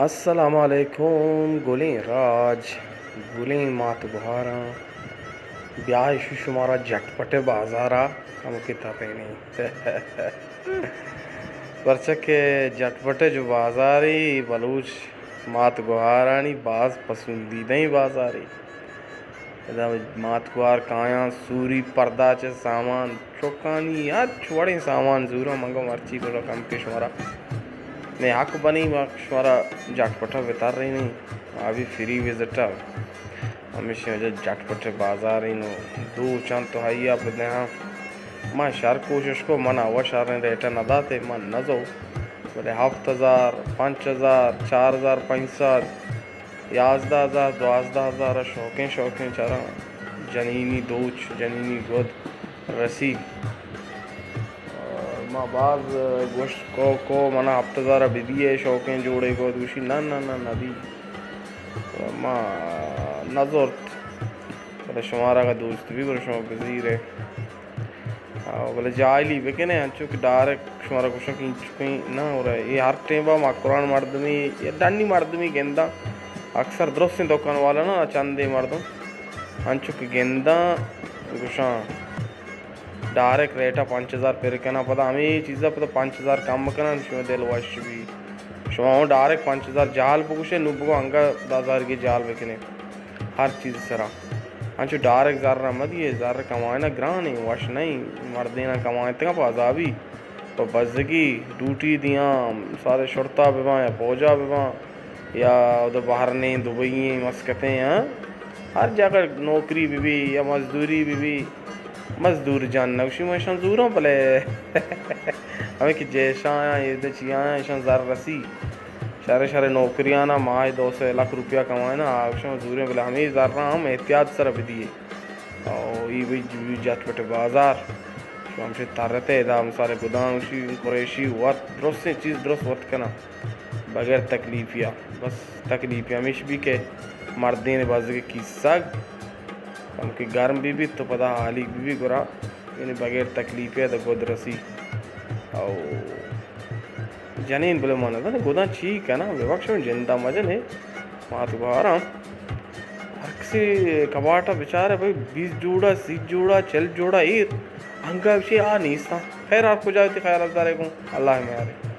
السلام علیکم گلیں راج، گلیں مات گہاراں، بیا اشی شمارا جٹ پٹے بازارا کمکے ترینیں۔ پرچہ کہ جٹ پٹے جو بازارے، بلوچ مات گہارانی باز پسندیدہیں بازارے۔ ادا مات گوار کایاں، سوری پردا چہ سامان، چکانی ہرچ وڑیں سامان زوراں۔ من گوں مرچی گڑا کمکے شمارا مئے حق بنی، ما شمارا جٹ پٹا بترینیں، آ بھی فری وزٹا۔ ہمیشی وجہ جٹ پٹے بازاریں و دو چند تو ہیا بدیاں۔ ما شر کوشش کو، من اوا شریں ریٹا نداتے، من نزو، بلے ہفت ہزار، پنچ ہزار، چار ہزار پنچ سد، یازدہ ہزار، دوازدہ ہزار ء شوکیں شوکیں چراں جنینی دوچ، جنینی گد رسی۔ ما باز گوشت کو، کو منا ہپت ہزار ء بدی ء شوکیں جوڑے گد، گوشی نہ نہ نہ نہ دی۔ ما نہ زرت، بلے شمارا اگاں دوست بی گڑا شما بزیرے۔ آ، بلے جاہلی بکنے، انچو کہ ڈائریکٹ شمارا گوشاں کہ انچکیں نہ ہو رہے۔ اے ہر ٹیم با مکران مردمی یا ڈنی مردمی گنداں، اکثر درستیں دکان والا نا چندے مردم انچو کہ گنداں گوشاں ڈائریکٹ ریٹا پنچ ہزار پر کناں، پدا ہمے چیزا پدا پنچ ہزار کم کناں، شما دل وش بی۔ شما ہوں ڈائریکٹ پنچ ہزار جہل بگوشے، نو بگو انگا دہ ہزار گے جہل بکنے۔ ہر چیز سرا انچو ڈائریکٹ زر ء مہ دیئے، زر کمائنا گران ایں، وش نہ ایں، مردیناں کمائنتگاں پہ عذابی، پہ بزگی، ڈیوٹی دیاں، سارے شرطہ بباں یا پوجا بباں یا اود بحرنیں دبئی ایں مسکتیں، ہاں، ہر جاگہ نوکری ببی یا مزدوری ببی، مزدور جان نہ گوشی من اشاں زوراں، بلے ہمیں کہ جیشاں آیاں، ایدے چی آیاں، اشاں زر رسی۔ شرے شرے نوکریانا ماہ دو سئے لکھ روپیہ کمائنا، آ گوشاں زوریں، بلے ہمے زراں ہم احتیاط سرا بدیے۔ او ای بی جت پٹ بازار، شما ہمشے ترتے، ادا ہم سارے گدان گوشی، قریشی وت درستیں چیز درست وت کناں بغیر تکلیفیا۔ بس تکلیفی ہمیش بی کہ مردین بزگ کیسگ کم کہ گرم بی بیت تو پدا حالی بی بی گڑا یعنی بغیر تکلیفیا دا گد رسی۔ او جنین بلے من نزاناں گداں چی کناں، ببخش من جندا مجن ہے، مات گوھاراں۔ ہر کسی کباٹا بچارے بھئی بیست جوڑا، سی جوڑا، چل جوڑا ایر، انگا گوشی آ نیستاں۔ خیر آ کجا ہوتی خیال دارے گوں، اللہ میارے۔